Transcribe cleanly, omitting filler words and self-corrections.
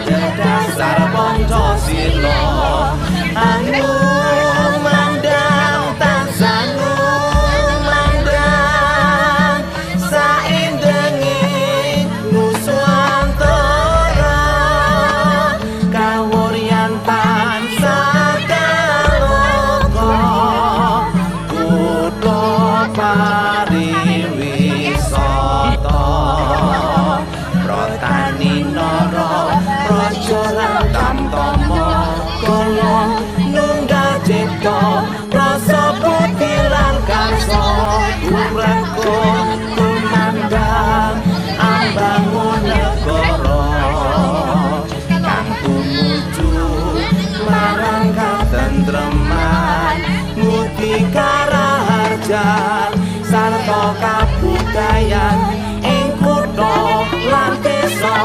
Dasar Pancasila. Angumandhang tansah ngumandhang saindenge nusantara, kawuryan tansah kaloka, kutha pariwisata, Pratani nara praja lan tamtama, kala nunggal cipta rasa budi lan karsa, gumregah tumandang ambangun negara kang tumuju marang katentreman, ngudi karaharjan sarta kabudayan ing kutha lan desa.